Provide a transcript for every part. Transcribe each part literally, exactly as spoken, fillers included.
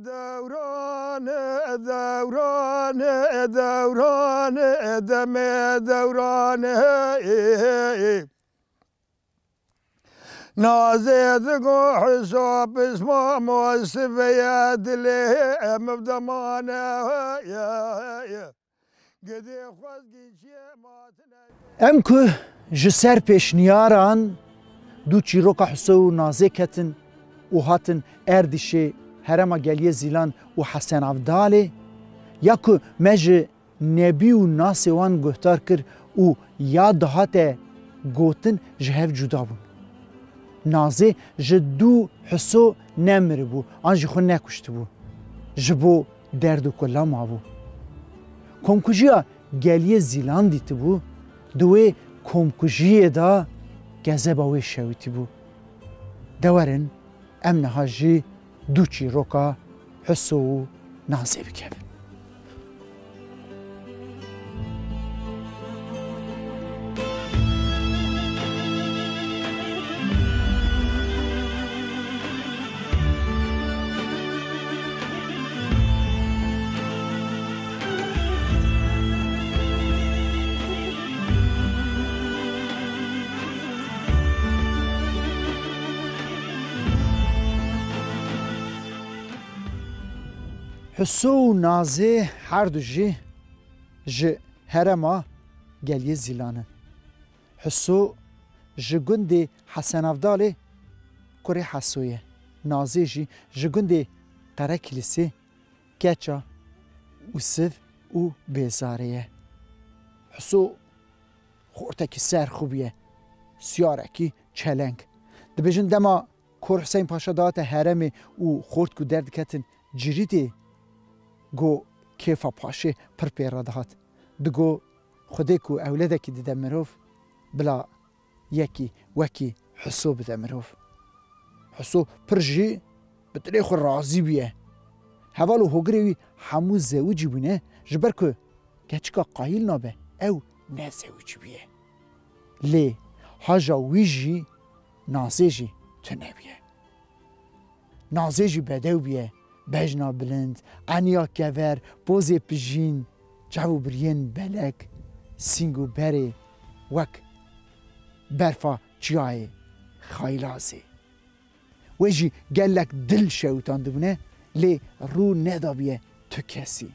Dewran, dewran, dewran, demê dewran, hey, hey. Nazê digo Hiso pismamo siveye dilê em devdemane, hey, hey. Em ku ji ser pêşniyaran du çîroka Hiso û Nazê ketin û hatin Erdîşê herêma Geliyê Zîlan û Hesen Avdalê, ya ku me ji nebî û nasê wan guhdar kir û ya dihate gotin ji hev cuda bûn. Nazê ji du Hiso nemiribû an jî xwe nekuştibû. Ji bo derd û kula mabû. Komkujiya Geliyê Zîlan dîtibû, di wê komkujiyê de kezeba wê şewitîbû. De werin, em niha jî du çîroka Hiso û Nazê bikevin. Hiso û Nazê her du jî ji herêma Geliyê Zîlan in. Hiso ji gundê Hesen Avdalê, kurê Heso ye. Nazê jî ji gundê Qerekilîsê, keça Ûsiv û Bêzarê ye. Hiso xortekî serxwe bûye, siyarekî çeleng. Dibêjin dema Kor Huseyîn Paşa dihate herêmê û xort ku derdiketin Cirîdê, go kêfa paşê pir pê re dihat. Digo, Xwedê ku ewledekî dide mirov, bila yekî wekî Hiso bide mirov. Hiso pir jî bi dilê xwe razî bûye. Heval û hogirê wî hemû zewicî bûne, ji ber ku keçika qayil nabe, ew nezewicî bûye. Lê haja wî jî Nazê jî tune bûye. Nazê jî bedew bûye, bejna bilind, eniya kever, pozê pijîn, çav û biriyên belek, sîng û berê wek berfa çiyayê Xaylazê. Wê jî gelek dil şewitandibûne, lê rû nedabûye tu kesî.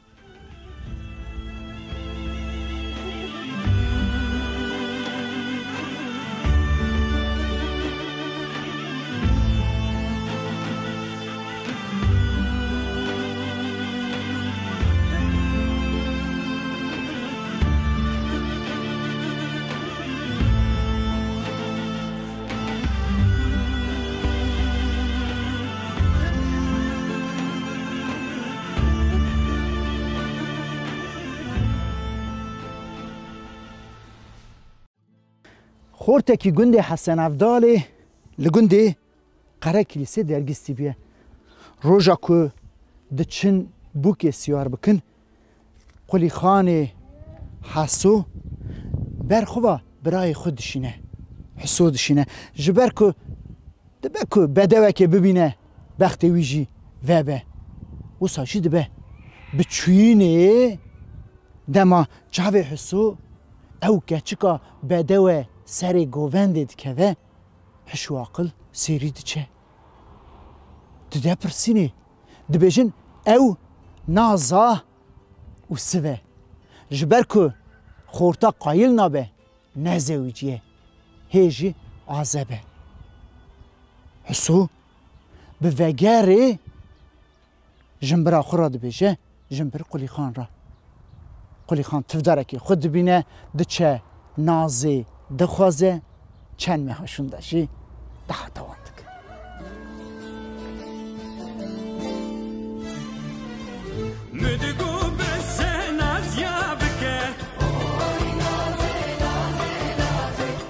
Xortekî gundê Hesen Evdalê li gundê Qerekilîsê dergîstî bûye. Roja ku diçin bûkê siyar bikin, Qulîxanê Heso ber xwe ve birayê xwe dişîne. Hiso dişîne. Ji ber ku dibe ku bedewekê bibîne, bextê wî jî vebe. Wisa jî dibe. Bi çûyînê dema çavê Hiso ew keçika bedewe serê govendê dikeve, hiş û aqil sêrî diçe. Dide pirsînê. Dibêjin ew naza û sive. Ji ber ku xorta qayil nabe, nezewiciye. Hê jî azeb e. Hiso bi vegerê jimbira xwe re dibêje, jimbir Qulîxan re. Qulîxan tivdarekê xwe dibîne, diçe Nazê dixwaze, çend meha şûnde jî dahata wan dike. Min digo bes e naziya bike.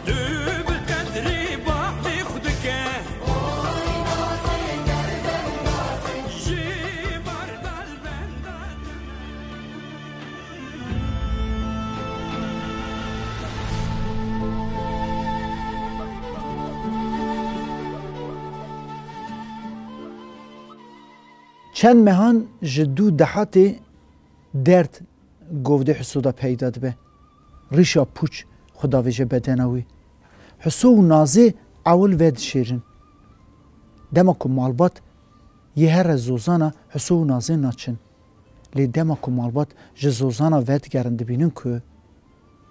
Tu bi qedrê bavê xwe dike. Ji bar balbenda tu. Çend mehan ji dû dehatê derd govdê Huso de peyda dibe. Rîşa pûç xwe davêje bedena wî. Huso û Nazê ewil vedişêrin. Dema ku malbat yê here zozana Huso û Nazê naçin. Lê dema ku malbat ji zozana vedigerin dibînin ku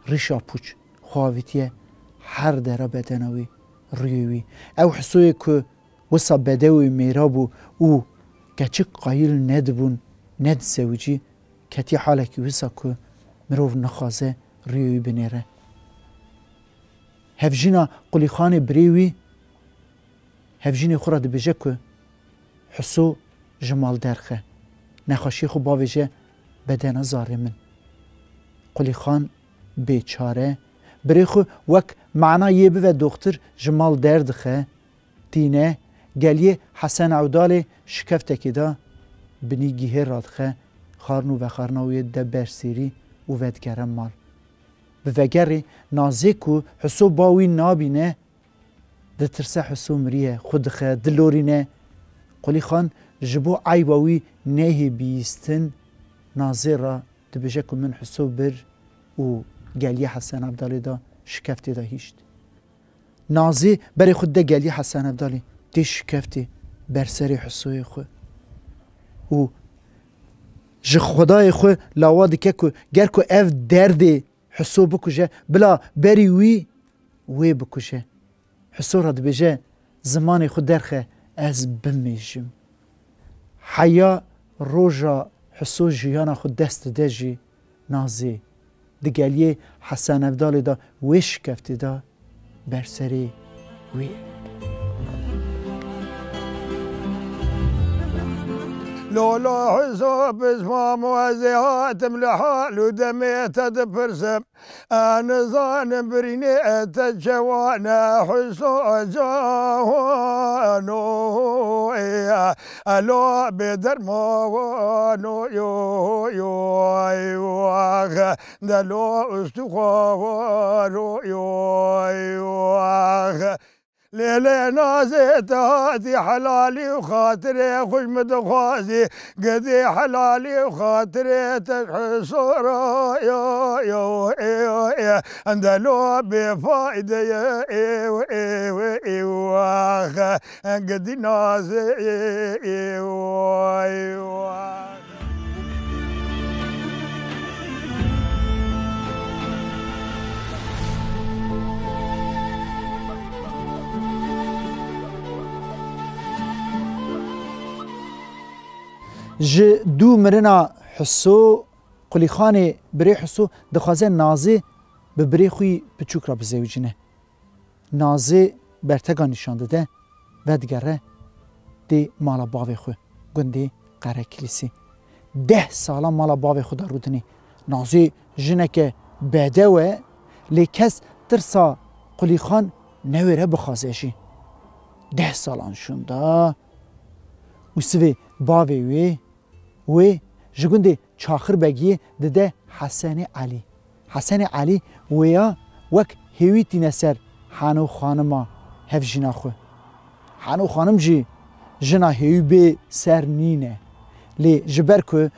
rîşa pûç xwe avîtiye her dera bedena wî, rûyê wî. Ew Husoyê ku wisa bedewê mêra bû û keçik qayîl nedibûn, nedizewicî, ketiye halekî wisa ku mirov nixwaze rûyê wî binêre. Hevjîna Qulîxanê birê wî, hevjînê xwe re dibêje ku Huso ji mal derxe, nexweşiyê xwe bavêje bedena zarê min. Qulîxan bêçare, birê xwe wek mana yê bive doxtir ji mal derdixe, tîne, geliyê Hesen Ewdalê şikeftekê de binî gihê radixe, xarin û vexarina wê de bersêrî û vedigere mal. Bi vegerê Nazê ku Huso ba wî nabîne, ditirse Huso miriye, xwe dixe, dilorîne. Qulîxan ji bo eyba wî nehê bihîstin, Nazê re dibêje ku min Huso bir û geliyê Hesen Ewdalê de şikeftê de hîşt. Nazê berê xwe dide geliyê Hesen Ewdalê, tê şikeftê ber serê Husoyê xwe û ji Xwedayê xwe lawa dike ku ger ku ev derdê Huso bikuje, bila berî wî wê bikuje. Huso re dibêje, zimanê xwe derxe, ez bimêjim. Heya roja Huso jiyana xwe dest dide jî Nazê di geliyê Hesen Evdalê de wê şikeftê de ber serê wê. Lolo Huso, pismamo ez ê hatim li hal û demê te dipirsim. Ez nizanim birînê te çewa ne Huso cano, ê, elo bê dermano, yo, yo, ey, wax, delo ustixwaro, yo, ey, wax. Lê lê Nazê te hatî helalî û xatirê xwe ji min dixwazî. Gidî helalî û xatirê te ji Huso re yo, yo, ê, yo, ê. Endelo bêfayde ye, ê, ê, ê, ê, wax. Gidî Nazê, ê, ê, ê, wax. Ji dû mirina Huso, Qulîxanê birê Huso dixwaze Nazê bi birê xwe yî piçûk re bizewicîne. Nazê bertega nîşan dide, vedigere dê mala bavê xwe, gundê Qerekilîsê. Deh salan mala bavê xwe de rûdinê. Nazê jineke bedew e, lê kes tirsa Qulîxan newêre bixwaze jî. Deh salan şûnda û sivê bavê wê, wê ji gundê Çaxirbegiyê dide Hesenê Elî. Hesenê Elî wêya wek hêwî tîne ser Hano Xanima hevjîna xwe. Hano Xanim jî jina hêwî bê ser nîne. Lê ji ber ku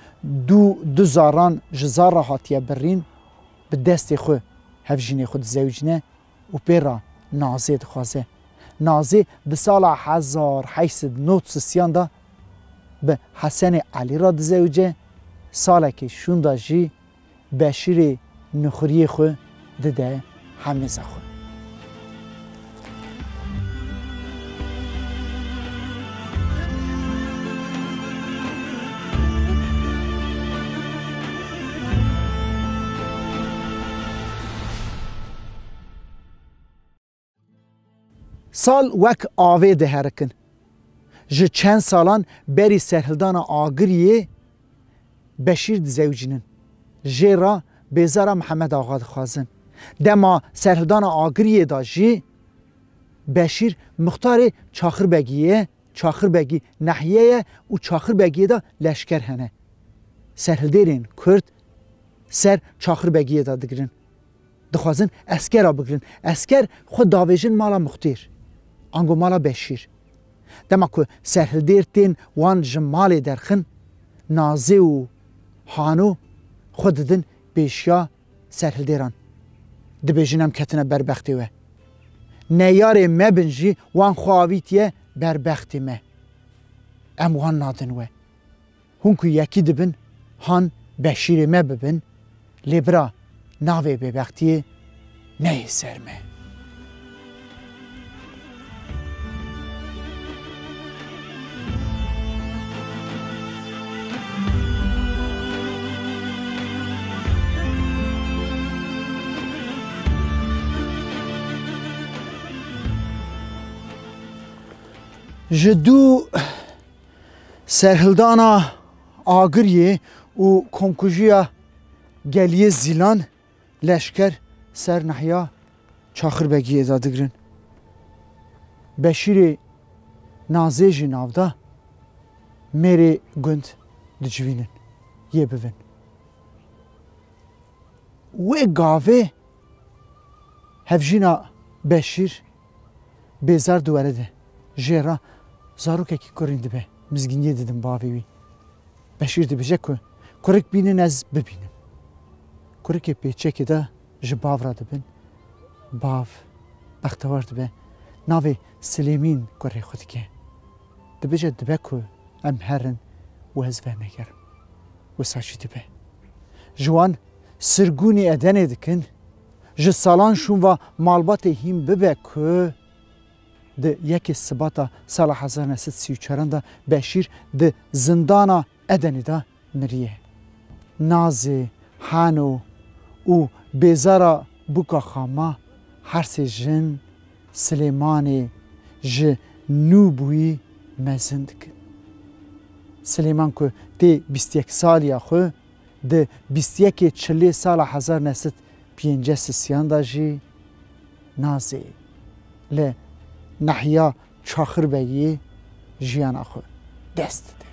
dû du zaran ji zar re hatiye birîn, bi destê xwe hevjînê xwe dizewicîne û pê re Nazê dixwaze. Nazê di sala hezar heşt sed nod sisiyan de bi Hesenê Elî re dizewice, salekê şûnda jî Beşîrê nixuriyê xwe dide hemêza xwe. Sal wek avê diherikin. Ji çend salan berî serhildana Agiriyê Beşîr dizewicînin. Jê re bêzara Mihemed Axa dixwazin. Dema serhildana Agiriyê de jî Beşîr muxtarê Çaxirbegiyê ye. Çaxirbegî nehîye ye û Çaxirbegiyê de leşker hene. Serhildêrên Kurd ser Çaxirbegiyê de digirin. Dixwazin eskera bigirin. Esker xwe davêjin mala Muxtêr. Ango mala Beşîr. Dema ku serhildêr tên wan ji malê derxin, Nazê û Hano xwe didin pêşiya serhildêran. Dibêjin, em ketine ber bextê we. Neyarê me bin jî wan xwe avîtiye ber bextê me. Em wan nadin we. Hûn ku yekî dibin, han Beşîrê me bibin, lê bira navê bêbextiyê neyê ser me. Ji dû serhildana Agiriyê û komkujiya Geliyê Zîlan leşker ser nahiya Çaxirbegiyê de digrin. Beşîrê Nazê jî navda mêrê gund dicivînin, yê bivin. Wê gavê hevjîna Beşîr Bêzar diwere de jê re zarokekî kurîn dibe, mizgîniyê didin bavê wî. Beşîr dibêje ku kurik bînin ez bibînim. Kurikê pêçekê de ji bav re dibin. Bav bextewar dibe. Navê Silêmîn kurê xwe dike. Dibêje dibe ku em herin û ez venegerim. Wisa jî dibe. Ji wan sirgûnî Edenê dikin. Ji salan şûn ve malbatê hîn bibe ku di yekê Sibata sala hezar neh sed sî û çaran de Beşîr di zindana Edenê de miriye. Nazê, Hano û Bêzara Bûka Xama her sê jin Silêmanê ji nû bûyî mezin dikin. Silêman ku tê bîst yek saliya xwe, di bîst yekê Çilê sala hezar neh sed pêncî sisiyan de jî Nazê li nahiya Çaxirbegiyê jiyana xwe dest dide.